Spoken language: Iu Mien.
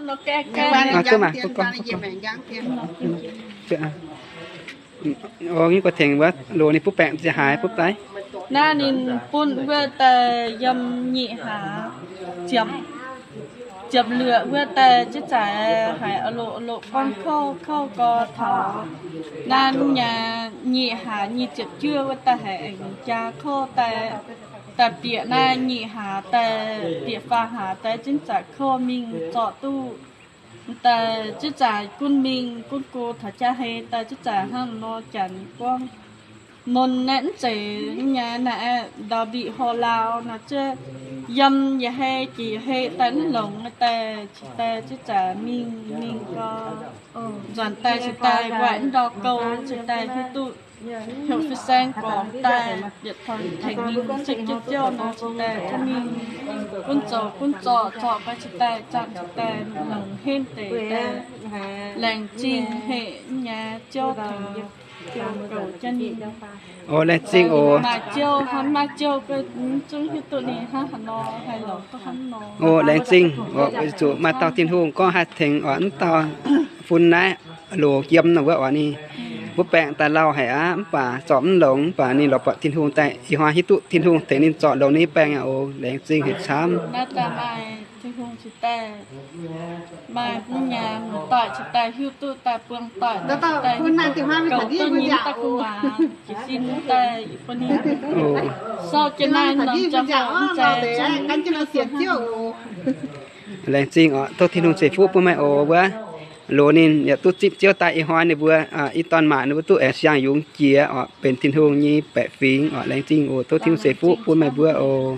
Duqv maah, o, yie gorngv tengx wuov loz ninh butv baengc nziex haaix butv daaih. Naaiv ninh bun wuov daaih yiem nyic hlaax ziepc luoqc wuov daaih jienv zaqc haiz loqc loqc gorngv kouv kouv gorx taux naaiv nyei nyic hlaax nyic ziepc juov wuov daaih haiz aengx jaa kouv daaih, daaih bieqc naaiv nyic hlaax daaih bieqc faam hlaax daaih jienv zaqc kouv mingh zorqv duqv daaih jienv zaqc gunv mingh gunv go taux jaa hei daaih jienv zaqc hnangv nor janx gorngv mun naaiv mv zeiz nyei naaiv ndau mbiqc hlo lauh nor, zuov yiem yietc hei jiex yietc hei daaih mv longx daaih, cingx daaih jienv zaqc mingh mingh gau, nzuonx daaih cingx daaih waaic mv ndau gou, cingx daaih hiuv duqv heuc fin-saeng gorx daaih yietc tengx ninh zipv jienv ziouv nor, cingx daaih gunv mingh gunv zoux gunv zorqv, zorqv fai cingx daaih zanc cingx daaih longc henv deix daaih. Laengz zingh haic nyei ziouv tengx goux jienv ninh. O, laengz zingh oc. Maaih ziouv, hnamv maaih ziouv, zungv hiuv duqv ninh hnangv haaix nor haih longx duqv hnangv nor. O, laengz zingh oc. Weic zuqc maaih dauh Tin-Hungh gorngv haih tengx oc, mv dauh fun naaiv loz yiem nor wuov oc, ninh butv baengc daaih lauh haic aqv, mv baac zorqv mv longx, mv baac ninh lorz buatc Tin-Hungh daaih ih hnoi hiuv duqv Tin-Hungh tengx ninh zorqv longx ninh baengc aqv oc. Laengz zingh haic camv. Naaiv daaih maaih Tin-Hungh cingx daaih, maaih mv nyaanh muoz-doic cingx daaih hiuv duqv daaih buangh doic, cingx daaih hiuv duqv goux duqv nyei daaih gu'nguaaz jiez sin daaih bun ninh sou jienv naaiv norm jangx-hoc mv zeiz zungv Laengz zingh oc. Tov Tin-Hungh ceix fuqv bun meih oc. Wuov loz ninh yaac duqv zipv Ziouv daaih ih hnoi ninh mbuo, ih dorn maac ninh mbuo duqv aengx siang-yungz jiex oc, benx Tin-Hungh nyei baeqc fingx oc. Laengz zingh oc. Tov Tin-Hungh ceix fuqv bun meih mbuo oc.